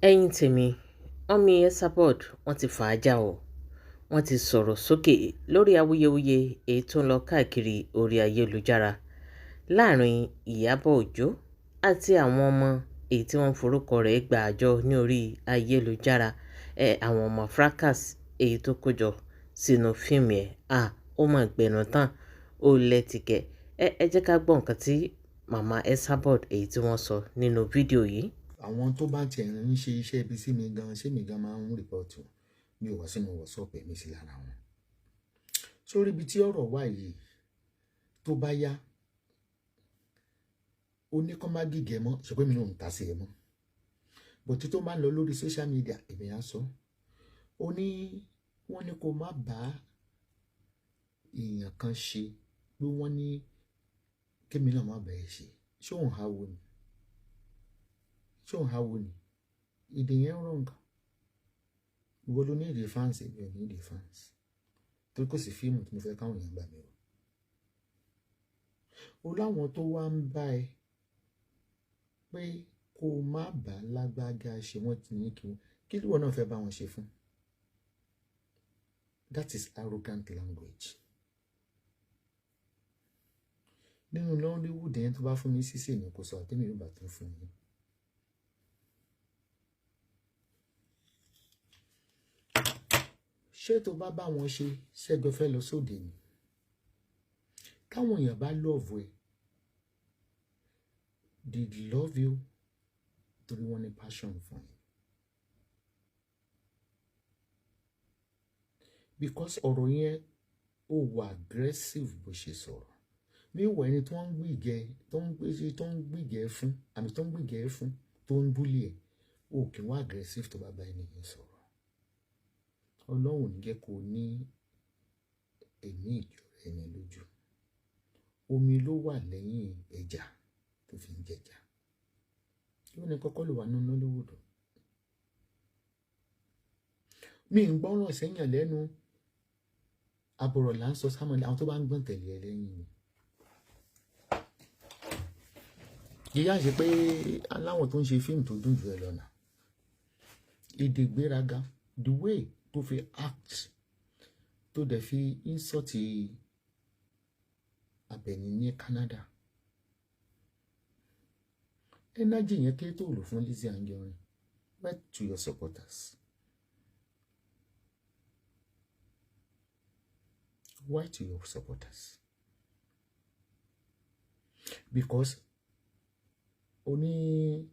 Ẹ̀yin tèmi, mummy Esabod wọ́n ti fà á já o. Wọ́n ti sọ̀rọ̀ sókè lórí awuyewuye èyí tó ń lọ káàkiri orí ayélujára láàrin Ìyábọ̀ Òjó àti àwọn ọmọ èyí tí wọ́n ń forúkọ rẹ̀ gba àjọ ní orí ayélujára, àwọn ọmọ fracas èyí tó kó jọ sínú fíìmù ẹ̀. À, ó mà gbẹnu tán, ó lẹ́tìkẹ́. Ẹ jẹ́ ká gbọ́ nǹkan tí màmá Esabod èyí tí wọ́n sọ nínú fídíò yìí. Àwọn tó bá tiẹ̀ ń ṣe iṣẹ́ ibi sí mi gan, ṣé mi gan máa ń report? Mi ò wá sínú WhatsApp, ẹ̀mí sí lára wọn. Sórí ibi tí ọ̀rọ̀ wà yìí, tó bá yá, ó ní kó má gìgẹ̀ mọ́, sọ pé mi náà ń ta sí ẹ mọ́. Bọ̀tí tó máa ń lọ lórí social media, èmi á sọ. Ó ní wọ́n ní kó má bá èèyàn kan ṣe, pé wọ́n ní kémi náà má bàa ẹ ṣe. Ṣé òun ha wo ni? Ṣé òun ha wo ni? Èdè yẹn wrong. Ìwọ ló ní èdè fans, èmi ò ní èdè fans. Torí kò sí fíìmù tí mo fẹ́ káwọn èèyàn gbà mí o. Ó láwọn tó wá ń bá ẹ pé kó má bàa lágbájá ṣe, wọ́n ti ní kí wọ́n. Kí ló náà fẹ́ bá wọn ṣe fún? That is arrogant language. Nínú Nollywood yẹn, tó bá fún mi sísè ní kò sọ àtẹ́mi yóò bá tún fún yín. Ṣé tó bá bá wọn ṣe, ṣẹ́gbẹ́ fẹ́ lọ sóde ni? Táwọn èèyàn bá love ẹ, they love you torí wọ́n ní passion fún ẹ. Because ọ̀rọ̀ yẹn ó wà aggressive bó ṣe sọ̀rọ̀. Meanwhile, ẹni tó ń gbìgẹ́, tó ń gbé, tó ń gbìgẹ́ fún, àmì tó ń gbìgẹ́ fún, tó ń bully ẹ̀, ó kì í wá aggressive tó bá bá ẹni yẹn sọ̀rọ̀. Ọlọ́run ò ní jẹ́ kó ní ẹ̀mí ìjọra ẹni lójú. Omi ló wà lẹ́yìn ẹja tó fi ń jẹja. Kí ló ní kọ́kọ́ ló wà nínú Nollywood? Mi ń gbọ́ràn sẹ́yìn lẹ́nu. Àbọ̀rọ̀ là ń sọ sámọ̀lẹ́ àwọn tó bá ń gbọ̀n tẹ̀lé ẹ lẹ́yìn ni. Yíyá ṣe pé aláwọ̀ tó ń ṣe fíìmù tó dùn jù ẹ lọ́nà. Èdè gbéraga, the way tó fi act, tó dẹ̀ fi insult Àbẹ̀ní ní Canada. Energy yẹn kí tó lò fún Lizzy Anjorin. Where to your supporters? Why to your supporters? Because o ní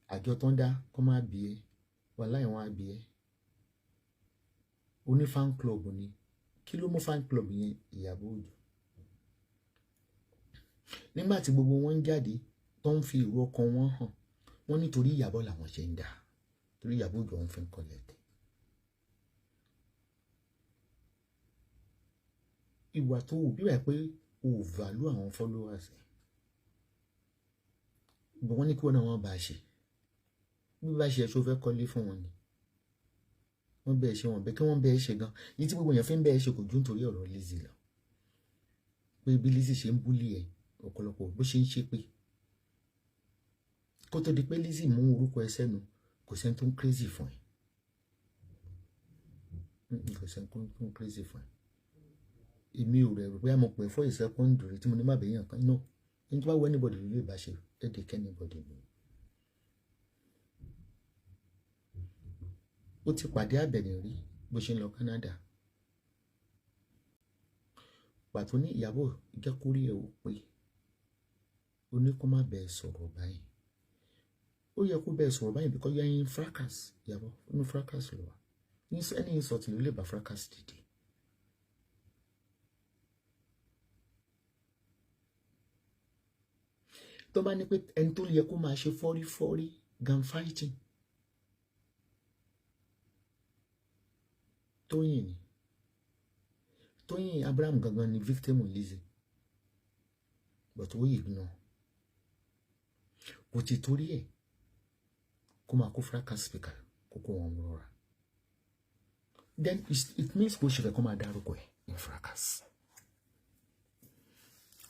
àjọ tó ń dá kó má bí ẹ, wàláì wọn á bí ẹ. O ní fan club ni. Kí ló mú fan club yẹn? Ìyábọ̀ Òjó. Nígbà tí gbogbo wọn ń jáde tó ń fi ìró ọkàn wọn hàn, wọ́n nítorí Ìyábọ̀ làwọn ṣe ń dà, torí Ìyábọ̀ Òjó ń fi ń kọlẹ̀ tẹ̀. Ìwà tó wù bí wà pé o ò value àwọn followers ẹ̀. Ìgbà wọ́n ní kí wọ́n náà wọ́n bá a ṣe. Bí bá ṣe ẹ ṣó fẹ́ kọ́lé fún wọn ni. Wọ́n bẹ́ẹ̀ ṣe wọ́n bẹ́ẹ̀ kí wọ́n bẹ́ẹ̀ ṣe gan. Ní tí gbogbo èèyàn fi ń bẹ́ẹ̀ ṣe kò ju nítorí ọ̀rọ̀ Lizzy lọ. Pé bí Lizzy ṣe ń bully ẹ̀ ọ̀pọ̀lọpọ̀ bó ṣe ń ṣe pé. Kó tó di pé Lizzy mú orúkọ ẹ sẹ́nu, kò sẹ́ni tó ń crazy fún ẹ. Kò sẹ́ni tó ń crazy fún ẹ. Èmi ò rẹ̀ rò bóyá mo pè fún ìsẹ́kọ́ndìrì tí mo ní má bẹ̀yàn kan. No, ẹni tó bá wọ anybody ló lè bá ṣe, headache anybody ni. Ó ti pàdé Àbẹ̀ní rí bó ṣe ń lọ Canada. Pàtó ní Ìyábọ̀ jẹ́ kó rí ẹ ò pé ó ní kó má bẹ́ẹ̀ sọ̀rọ̀ báyìí. Ó yẹ kó bẹ́ẹ̀ sọ̀rọ̀ báyìí because you are in fracas. Ìyábọ̀ inú fracas ló wà. Any insult ló lè bá fracas dìde. Tó bá ní pé ẹni tó yẹ kó máa ṣe fọ́rífọ́rí gun fighting. Tóyìn ni. Tóyìn Abraham gangan ni victim Lizzy. But ó ignore. Kò ti torí ẹ̀ kó máa kó fracas speaker kó kó wọn rọra. Then it means kó ṣe fẹ́ kó máa dárúkọ ẹ̀ in fracas.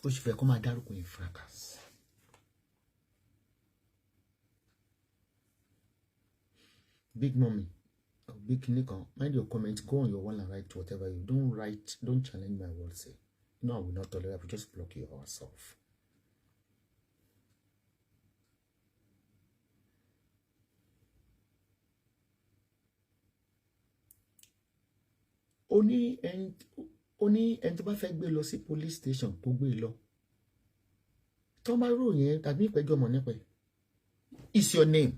Ó ṣe fẹ́ kó máa dárúkọ in fracas. Big mommy or big nìkan, mind your comment, go on your wall and write whatever. You don't write, don't challenge my words. Say no, I will not tolerate. I will just block you yourself. Ó ní ẹni, ó ní ẹni tó bá fẹ́ gbé lọ sí police station, kó gbé lọ. Tó bá ròyìn ẹ tàbí ìpẹ́jọ́ mọ̀ nípa ẹ̀, it's your name.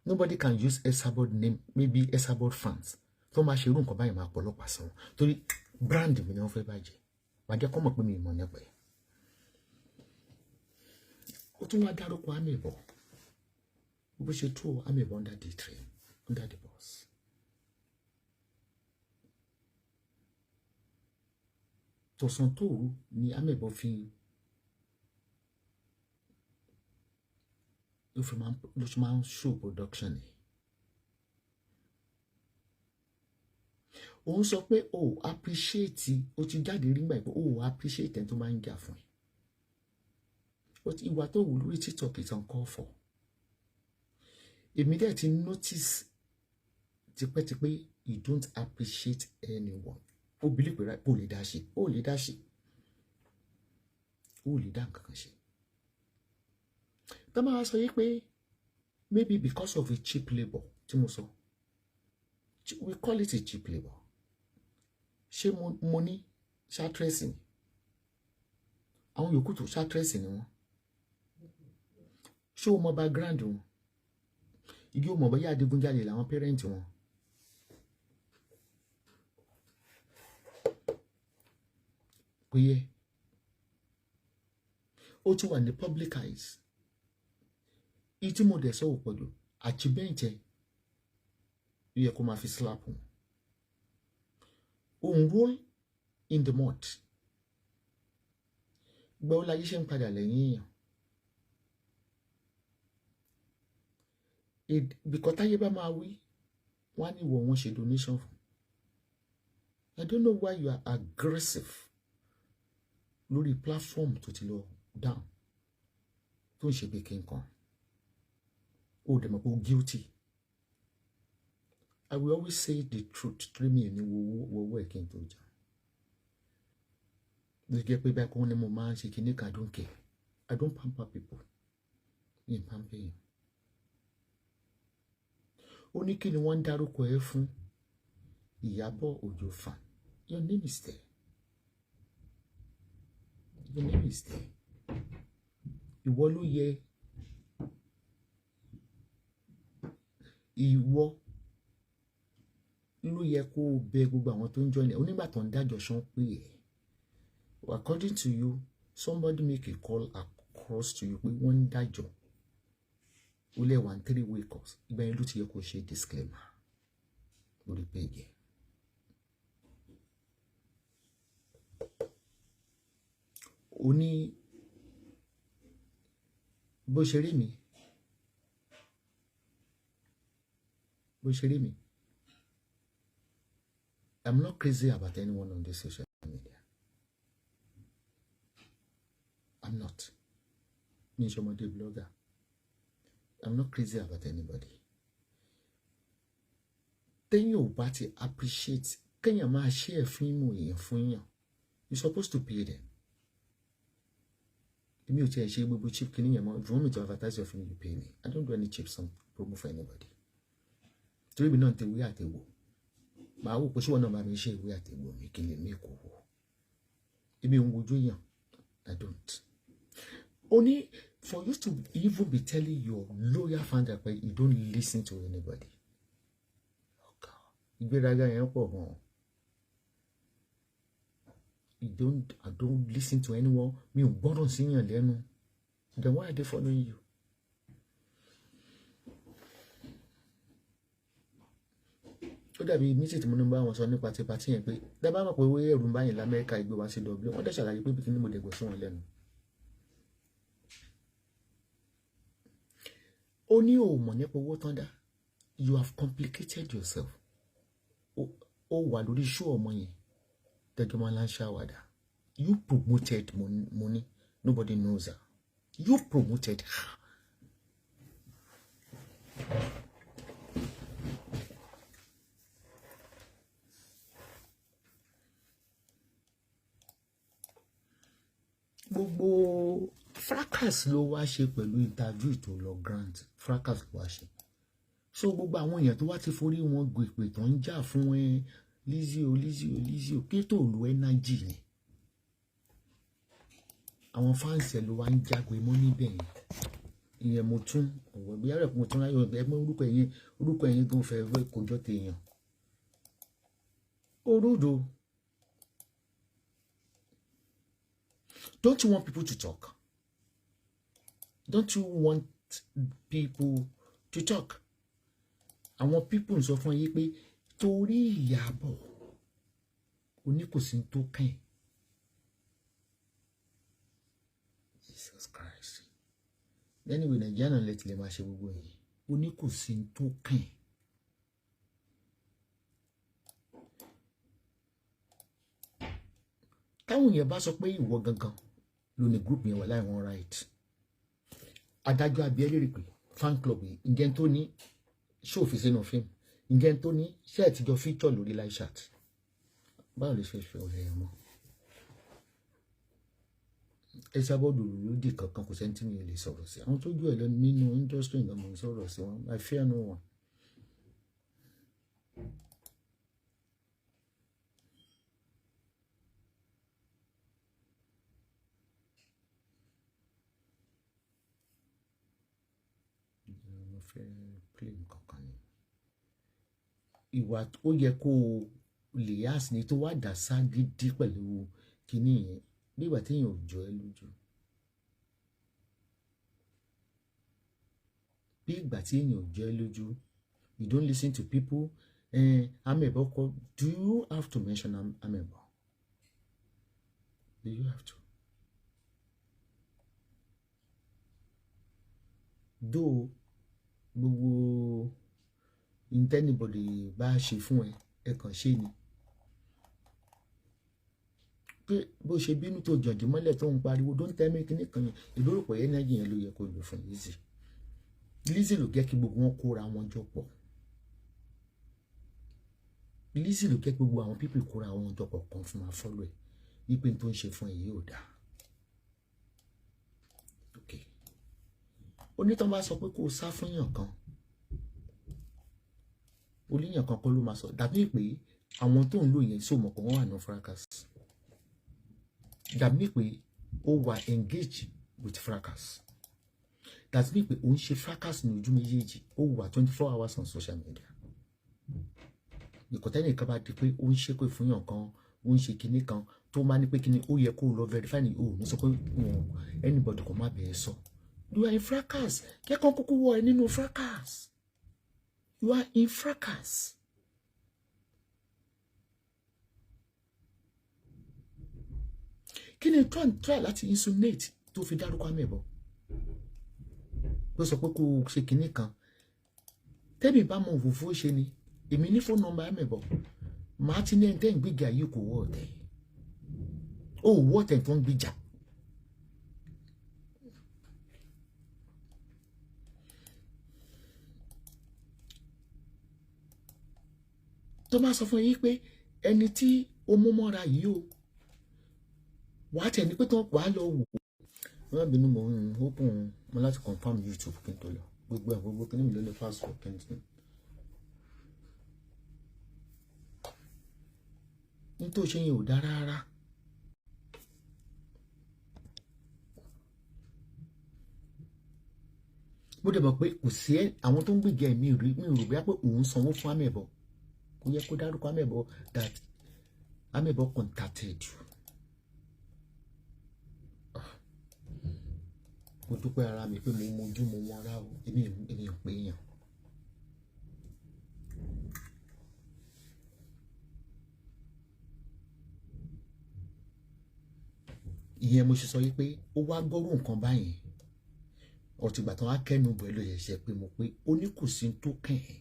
Nobody can use Esabod name. Maybe Esabod fans tó máa ṣe irú nǹkan báyìí, máa pọ̀lọ́pàá sí wọn, torí brand mi ni wọ́n fẹ́ bàjẹ́. Màá jẹ́ kọ́ mọ̀ pé mi ì mọ̀ nípa ẹ̀. Ó tún wá dárúkọ Amebo, bó ṣe tó Amebo under the train, under the bus. Tọ̀sán tóòru ni Amebo fi ló fi máa ń show production ni. Òun sọ pé o appreciate, o ti jáde rí gbà pé o appreciate ẹni tó máa ń jà fún ẹ. Ìwà tó wù lórí TikTok is uncalled for. Èmi dẹ̀ ti notice tipẹ́tipẹ́, you don't appreciate anyone. Ó believe pé o lè dá ṣe, o lè dá ṣe, o lè dá nǹkan kan ṣe. Tó máa sọ yìí pé maybe because of a cheap labour tí mo sọ, we call it a cheap labour. Ṣé mo ní ṣàtírẹ́sì ni àwọn yòókù tó ṣàtírẹ́sì ni wọ́n? Ṣé o mọ background wọn? Igi o mọ̀ bóyá adigunjalè làwọn parent wọn? Kò yẹ. Ó ti wà ní public eyes. Ìtí mo dẹ̀ sọ ò pọ̀jù. Achievement ẹ̀ ló yẹ kó máa fi slap wọn. Òun roll in the mud. Gbọ́ láyé ṣe ń padà lẹ́yìn èèyàn, because táyé bá máa wí, wọ́n á ní ìwọ wọn ṣe donation fún. I don't know why you are aggressive lórí platform tó ti lọ down, tó ń ṣe bí kí n kan. Ó dẹ̀ mọ̀ pé ó guilty. I will always say the truth, torí mi ò ní wo owó ẹ̀ kí n tó jà. Ló jẹ́ pé báyìí kọ́ ni mo máa ń ṣe kíní kan. I don't care, I don't pamper people. Mi ì pamper yẹn. Ó ní kí ni wọ́n ń dárúkọ ẹ fún? Ìyábọ̀ Òjó fan, your name is there, your name is there. Ìwọ ló yẹ, ìwọ ló yẹ kó o bẹ gbogbo àwọn tó ń join ẹ onígbà tó ń dájọ́ ṣán pé ẹ. According to you, somebody make a call across to you pé wọ́n ń dájọ́, ó lẹ̀ wá ní 3 way calls. Ìgbà yẹn ló ti yẹ kó ṣe disclaimer lórí page ẹ̀. Ó ní bó ṣe rí mi, bó ṣe rí mi, I'm not crazy about anyone on this social media. I'm not. Mi ń ṣọmọdé blogger. I'm not crazy about anybody. Téèyàn ò bá ti appreciate kéèyàn máa share fíìmù èèyàn fún èèyàn, you supposed to pay them. Èmi ò tiẹ̀ ṣe gbogbo cheap kìíní yẹn mọ́. If you want me to advertise your film, you pay me. I don't do any cheap some promo for anybody, torí mi náà ń tewé àtẹ̀wò. Màá wò pé ṣé wọn náà bá mi ṣe ìwé àtẹ̀wò mi kí n lè mí kò wò. Èmi ò ń wojú èèyàn. I don't. Only for you to even be telling your loyal fan that you don't listen to anybody, ìgbéraga yẹn pọ̀ gan. You don't, I don't listen to anyone, mi ò gbọ́dọ̀ síyàn lẹ́nu. Then why are they following you? Ó dàbí mísì tí mo ní bá wọn sọ nípa ti party yẹn pé dábàá mọ̀ pé owó ẹ̀rù ń báyìí lamẹ́ríkà, ìgbé wá sí Dublin. Wọ́n dẹ̀ ṣàlàyé pé bí kí ni mo dẹ̀ gbọ́ sí wọn lẹ́nu. Ó ní ò mọ̀ nípa owó tán dá. You have complicated yourself. Ó wà lórí iṣu ọmọ yẹn tẹjọ́ máa ń ṣàwàdà. You promoted money, nobody knows her. You promoted her. Gbogbo fracas ló wá ṣe pẹ̀lú interview tó lọ grant, fracas ló wá ṣe. So gbogbo àwọn èèyàn tó wá ti forí wọn gbèpè tó ń jà fún ẹ, Lizzy o, Lizzy o, Lizzy o, kí tó lo energy yẹn, àwọn fans ẹ ló wá ń jágbe mọ́ níbẹ̀ yẹn. Ìyẹn mo tún ọ̀wọ́ bí yàrá mo tún ráyọ̀ ẹ mọ́ orúkọ ẹ̀yìn, orúkọ ẹ̀yìn gan fẹ́ kò jọ tèèyàn orúdo. Don't you want people to talk? Don't you want people to talk? Àwọn people ń sọ fún yín pé torí Ìyábọ̀ oníkòsí tó kàn. Jesus Christ. Anyway, Nàìjíríà náà lè tilẹ̀ máa ṣe gbogbo yìí. Oníkòsí tó kàn. Táwọn èèyàn bá sọ pé ìwọ gangan ló ní group yẹn, wà láì wọn right. Adájọ́ abiyẹ́ lè rí pé fan club yìí, ǹjẹ́ tó ní ṣòfin sínú fíìmù, ǹjẹ́ tó ní ṣé ẹ̀ ti jọ feature lórí live chat, báwo lè ṣe fẹ́ ọ̀rẹ́ ẹ̀ mọ́? Ẹ sábọ́ọ̀dù lòdì kankan, kò sẹ́ni tí mi ò lè sọ̀rọ̀ sí. Àwọn tó jù ẹ lọ nínú industry náà mo ń sọ̀rọ̀ sí wọn. I fear no one. Mo fẹ́ play nǹkan kan ni. Ìwà ó yẹ kó o lè yáàsì ni tó wá dà ságídí pẹ̀lú kinní yẹn, bí ìgbà téèyàn ò jọ ẹ́ lójú, bí ìgbà tí èèyàn ò jọ ẹ́ lójú. You don't listen to people. Amebo kọ, do you have to mention Amebo? Do you have to? Though gbogbo anybody bá ṣe fún ẹ, ẹ kàn ṣe ni pé bó ṣe bínú tó jàǹdí mọ́lẹ̀ tó ń pariwo, don't tell me kíní kan yẹn, ìlórúkọ energy yẹn ló yẹ kó lò fún Lizzy. Lizzy ló jẹ́ kí gbogbo wọn kóra wọn jọ pọ̀. Lizzy ló jẹ́ kí gbogbo àwọn people kóra wọn jọ pọ̀ kan fún ma follow ẹ̀ wípé n tó ń ṣe fún ẹ yìí ò dáa. Ok, onítàn bá sọ pé kó o sá fún yàn kan, oníyàn kan kọ́ ló máa sọ dàbí pé àwọn tó ń lò yẹn sómọ̀ kan wọ́n wà ní fracas, dàbí pé ó wà engage with fracas, dàbí pé ó ń ṣe fracas ní ojú méjèèjì, ó wà 24 hours on social media. Ìkọ̀tẹ́nì kan bá di pé ó ń ṣépè fún yàn kan, ó ń ṣe kinní kan tó máa ní pé kinní ó yẹ kó lọ verify ni, ó ní sọ pé anybody kò má bẹ̀ẹ́ sọ. You are in fracas. Kẹ́kọ̀ọ́ kúkú wọ ẹ nínú fracas. You are in fracas. Kí ni Trump try láti insinuate tó fi dárúkọ Amẹ̀bọ, ló sọ pé kó o ṣe kinní kan? Tẹ́mi bá mọ òfófó ṣe ni, èmi ní phone number Amẹ̀bọ, màá ti ní ẹni tẹ́ ń gbìjà yìí kò wọ́ ọ̀tẹ̀, ó wọ́ ọ̀tẹ̀ tó ń gbìjà. Tó máa sọ fún yín pé ẹni tí o mú mọ́ra yìí o, wàá tẹ̀ ní pé tán wàá lọ wò ó. Wọ́n bínú, mò ń open mo láti confirm YouTube kí n tó lọ. Gbogbo ẹ̀, gbogbo kí ni mi ló lè password kí n tó. Ní tó ṣe yẹn ò dá rárá. Mo dẹ̀ mọ̀ pé kò sí àwọn tó ń gbìjà mi rí, mi rò bóyá pé òun sanwó fún Amẹ̀bọ. Kò yẹ kó dárúkọ Amẹ̀bọ that Amẹ̀bọ contacted you. Mo dúpẹ́ ara mi pé mo mojú mo wọn ra o, èmi ò pé èèyàn. Ìyẹn mo ṣe sọ yìí pé ó wá gbọ́rù nǹkan báyìí, ọtìgbà tán á kẹ́nu bọ̀ ẹ́ ló ṣẹ̀ṣẹ̀ pé mo pé ó ní kò sí tó kàn ẹ́.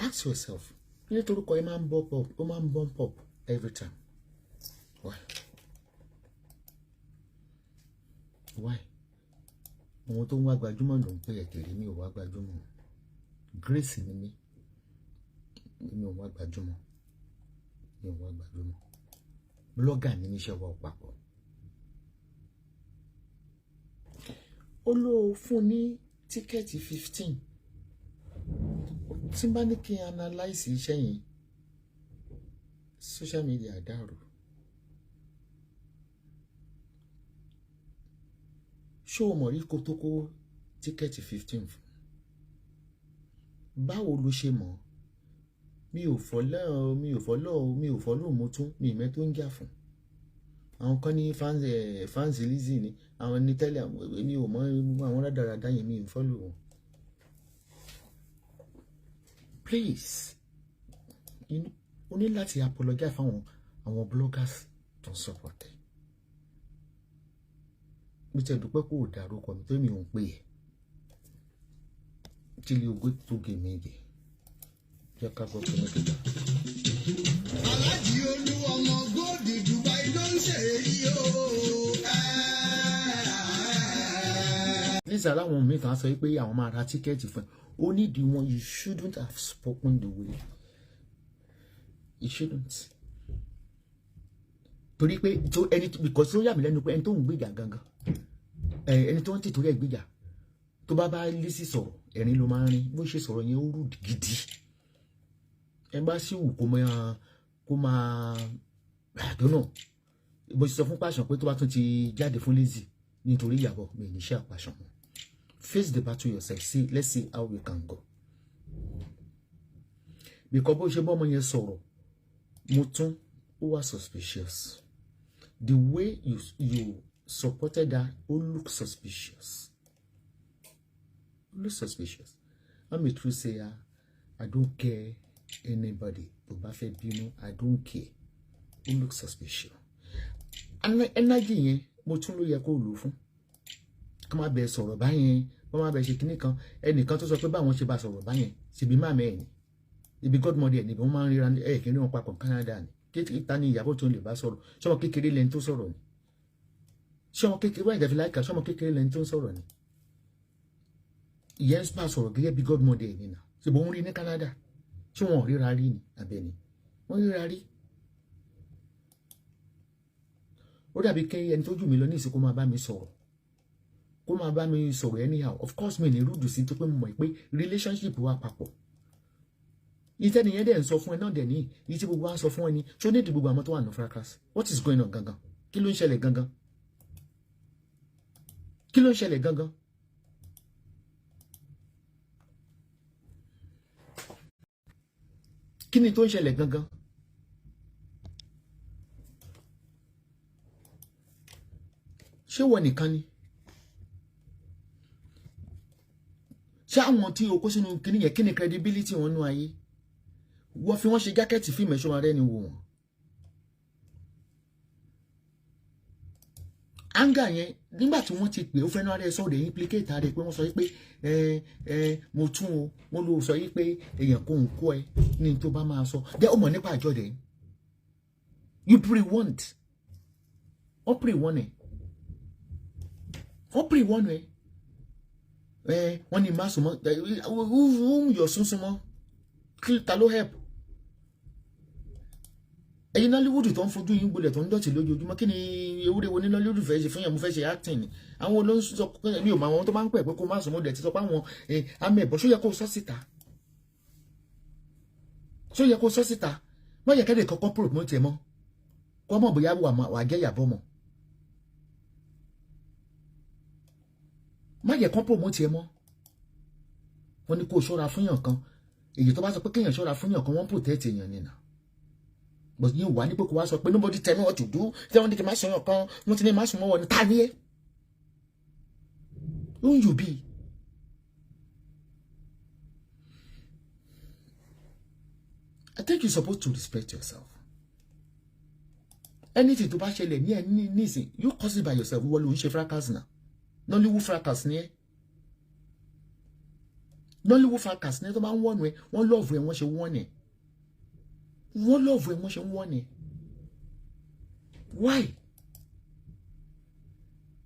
Ask yourself, nítorí orúkọ yẹn máa ń bump up, ó máa ń bump up every time. Why? Why? Àwọn tó ń wá gbajúmọ̀ ló ń pè é kiri, mi ò wá gbajúmọ̀. Grace ni mí, mi ò wá gbajúmọ̀, mi ò wá gbajúmọ̀. Blogger ní níṣẹ́ wa papọ̀. Ó lóo fún ní ticket 15. Tí n bá ní kí n analyse iṣẹ́ yẹn, social media dàrú. Ṣé o mọ̀ rí kó tó kó ticket 15 fún? Báwo ló ṣe mọ̀? Mi ò follow, mi ò follow, mi ò follow. Mo tún mi ìmẹ́ tó ń jà fún. Àwọn kan ní fans Lizzy ni àwọn ní tẹ́lẹ̀. Mi ò mọ̀ àwọn rádaràda yẹn, mi ò follow wọn. Please, o ní láti apologize fáwọn àwọn bloggers tó ń support ẹ. Mo ti dúpẹ́ kó o dárúkọ mi tó mi ò ń pè é. Tí ilé ogó tó gé mi gè jẹ́ ká gbọ́ pé ní kíkà. Aláàjì Olú ọmọ góòdì Dubai ló ń ṣe èyí o. Nísà láwọn míì kan sọ pé àwọn máa ra ticket fún ẹ. Ó nídìí wọn. You shouldn't have spoken the way you shouldn't. Torí pé ẹni, because ó yà mí lẹ́nu pé ẹni tó ń gbèjà gangan, ẹni tó ń tìtorí ẹ̀ gbèjà, tó bá bá Lizzy sọ̀rọ̀, ẹ̀rín ló máa ń rín. Bó ṣe sọ̀rọ̀ yẹn, ó rude gidi. Ẹ bá sì wù kó máa, I don't know. Bó ṣe sọ fún Pàṣán pé tó bá tún ti jáde fún Lizzy nítorí Ìyábọ̀, mi ní ṣe àpàṣàn mọ́. Face the battle yourself. See, let's see how we can go. Because bó ṣe bọ́mọ yẹn sọ̀rọ̀, mo tún ó wà suspicious. The way you supported her, ó look suspicious. Ó look suspicious. I'm a true sayer. I don't care anybody tó bá fẹ́ bínú, I don't care. Ó look suspicious. Energy yẹn, mo tún ló yẹ kó lò fún kí wọ́n má bẹ sọ̀rọ̀ báyẹn, wọ́n má bẹ ṣe kinní kan. Ẹnìkan tó sọ pé báwọn ṣe bá sọ̀rọ̀ báyẹn, ṣèbí má mẹ́ ẹ̀ ní ibi godmother ẹ̀ níbi wọ́n máa ń ríra ẹ̀ kí ní wọn papọ̀ Canada ni. Ta ni Ìyábọ̀ tó ń lè bá sọ̀rọ̀? Ṣọmọ kékeré lẹni tó sọ̀rọ̀ ni? Ṣọmọ kékeré wáyé dàbí láìka? Ṣọmọ kékeré lẹni tó ń sọ̀rọ̀ ni? Ìyẹn bá sọ̀rọ̀ gẹ́gẹ́ bí godmother ẹ̀ nínà. Ṣèbó ń rí ní Canada? Ṣé wọn ò ríra rí ni? Abẹ́ni wọ́n ríra rí. Ó dàbí kí ẹni tó jù mí lọ ní ìsìnkú máa bá mi sọ̀rọ̀, kó máa bá mi sọ̀rọ̀ anyhow. Of course, mi ní rude sí tó pé mo mọ̀ pé relationship wa papọ̀. Ìtẹ́niyẹn dẹ̀ ń sọ fún ẹ náà dẹ̀ ní ìyí tí gbogbo wa ń sọ fún ẹ ní ṣó ní ìdí gbogbo àwọn tó wà ní fracas. What is going on gangan? Kí ló ń ṣẹlẹ̀ gangan? Kí ló ń ṣẹlẹ̀ gangan? Kí ni tó ń ṣẹlẹ̀ gangan? Ṣé wọ́n nìkan ni? Ṣé àwọn tí o kó sínú kíní yẹn, kí ni credibility wọn nú ayé? Wọ́n fi wọ́n ṣe jákẹ́ẹ̀tì fíìmù ẹ̀ṣọ́ ara ẹni wò wọ́n. Anger yẹn, nígbà tí wọ́n ti pè ó fẹ́ràn ara ẹ sọ̀rọ̀, implicate ara ẹ pé wọ́n sọ pé ẹ ẹ mo tún o, wọ́n ló sọ yìí pé èèyàn kò ń kó ẹ ní tó bá máa sọ dẹ́ ó mọ̀ nípa àjọ dẹ̀. You pre-warned. Wọ́n pre-warn ẹ, wọ́n pre-warn ẹ. Ẹ wọ́n ní má súnmọ́ yọ̀ súnsúnmọ́. Ta ló help ẹ̀yin Nollywood tó ń fojú yín gbolẹ̀, tó ń dọ̀tí lójoojúmọ́? Kí ni ewúrẹ́ wo ní Nollywood fẹ́ ṣe fún yàn? Mo fẹ́ ṣe acting ni. Àwọn olóńsọ mi ò mọ àwọn tó máa ń pẹ̀ pé kó má súnmọ́ dẹ̀ ti sọ pé àwọn àmì ẹ̀bọ̀. Ṣó yẹ kó sọ síta? Ṣó yẹ kó sọ síta? Má yẹ kẹ́lẹ́ kọ́kọ́ promote ẹ̀ mọ́, kọ́ mọ̀ bóyá wà jẹ́ ìyàbọ̀ mọ́. Má yẹ kán promote ẹ̀ mọ́. Wọ́n ní kó ṣọ́ra fún yàn kan. Èyí tó bá sọ pé kéèyàn ṣọ́ra fún yàn kan, wọ́n protect èèyàn nìyà. But yín wà ní pé kó wá sọ pé nobody tell me what to do. Tí wọ́n ní kí n má sọ yàn kan, wọ́n ti ní má sùn mọ́ wọn ní ta ni ẹ́? Who you be? I think you're supposed to respect yourself. Anything tó bá ṣẹlẹ̀ ní ẹ ní nísìn, you cause it by yourself. Wọ́n ló ń ṣe fracas náà. Nollywood fracas ni ẹ́. Nollywood fracas ni ẹ́. Tó máa ń wọ̀nù ẹ, wọ́n love ẹ, wọ́n ṣe wọ́n ẹ. Wọ́n love ẹ, wọ́n ṣe wọ́n ẹ. Why?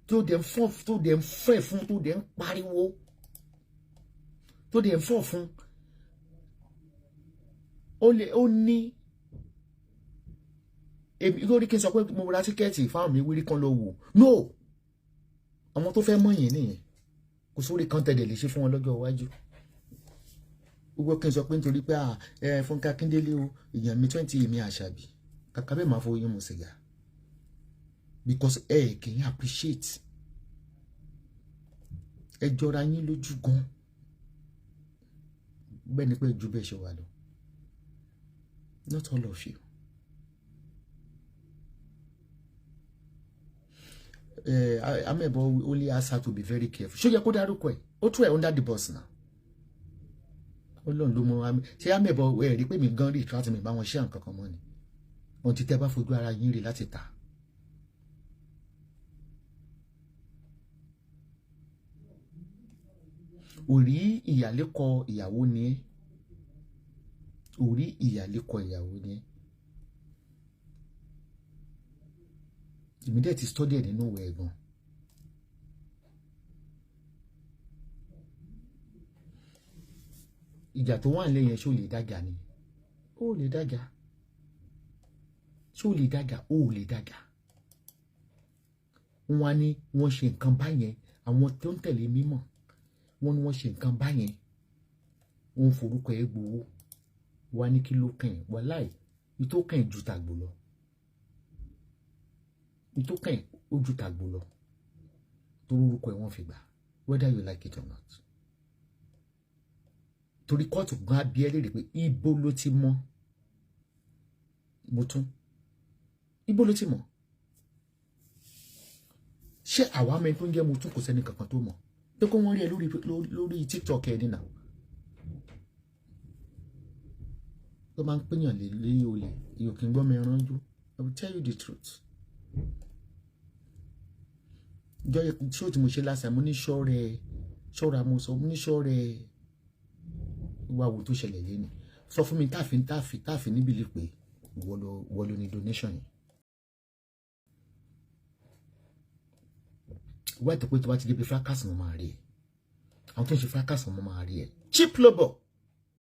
Tó dẹ̀ ń fọ́, tó dẹ̀ ń fẹ́ fún, tó dẹ̀ ń pariwo, tó dẹ̀ ń fọ́ fún. Ó lè ó ní Èmi lórí kí n sọ pé mo ra tíkẹ́ẹ̀tì fáwọn mi wírí kan lọ wò. No, àwọn tó fẹ́ mọ̀ yẹn nìyẹn, kò sórí kan tẹ̀lé lè ṣe fún wọn lọ́jọ́ iwájú. Gbogbo kí n sọ pé nítorí pé ẹ Fúnkẹ́ Akíndélé o, èèyàn mi 20, èmi Àṣàbí kàkà bẹ́ẹ̀ máa fowó yín mu sìgá, because ẹ kì í appreciate. Ẹ jọra yín lójú gan, bẹ́ẹ̀ ni pé ju bẹ́ẹ̀ ṣe wà lọ. Not all of you. Amebo only ask her to be very careful. Ṣó yẹ kó dárúkọ ẹ̀? Ó tún ẹ̀ under the bus now. Ọlọ́run ló mọ àmì ṣé Amebo ẹ̀ rí pé mi gan rí ìtura tí mi bá wọn ṣe nǹkan kan mọ́ ni. Ohun tí tẹ́ bá fojú ara yín rí láti ta. Òrí ìyàlékọ ìyàwó ni ẹ́. Òrí ìyàlékọ ìyàwó ni ẹ́. Èmi dẹ̀ ti study ẹ̀ nínú ìwé ẹ̀gbọ́n. Ìjà tó wà nílẹ̀ yẹn, ṣó lè dájà ni? Ó lè dájà. Ṣó lè dájà? Ó lè dájà. Wọ́n á ní wọ́n ṣe nǹkan báyẹn, àwọn tó ń tẹ̀lé mímọ̀, wọ́n ní wọ́n ṣe nǹkan báyẹn, wọ́n ń forúkọ ẹ̀ gbowó. Wọ́n á ní kí ló kàn ẹ́? Wàláì, ìtó kàn ẹ́ ju tàgbò lọ. Ìtó kàn ẹ́ ó ju tàgbò lọ. Torí orúkọ ẹ̀ wọ́n fi gbà, whether you like it or not. Torí kóòtù gan abí ẹ léèrè pé ibo ló ti mọ̀ mo tún, ibo ló ti mọ̀? Ṣé àwa mẹ́ni tó ń jẹ́ mo tún? Kò sẹ́ni kankan tó mọ̀ pé kó wọ́n rí ẹ lórí TikTok ẹ nínà tó máa ń pèèyàn lé olè, èyí ò kí ń gbọ́ mi ránjú. I will tell you the truth. Ìjọ ṣó tí mo ṣe lásán, mo ní ṣọ́ọ̀rẹ́ ṣọ́ra, mo sọ mo ní ṣọ́ọ̀rẹ́ wá wo tó ṣẹlẹ̀ lẹ́nu. Sọ fún mi táàfin táàfin táàfin níbi lè pé ìwọ ló ní donation yẹn. Wá ìtọ́ pé tó bá ti débi fracas mo máa rí ẹ. Àwọn tó ń ṣe fracas mo máa rí ẹ. Cheap labour.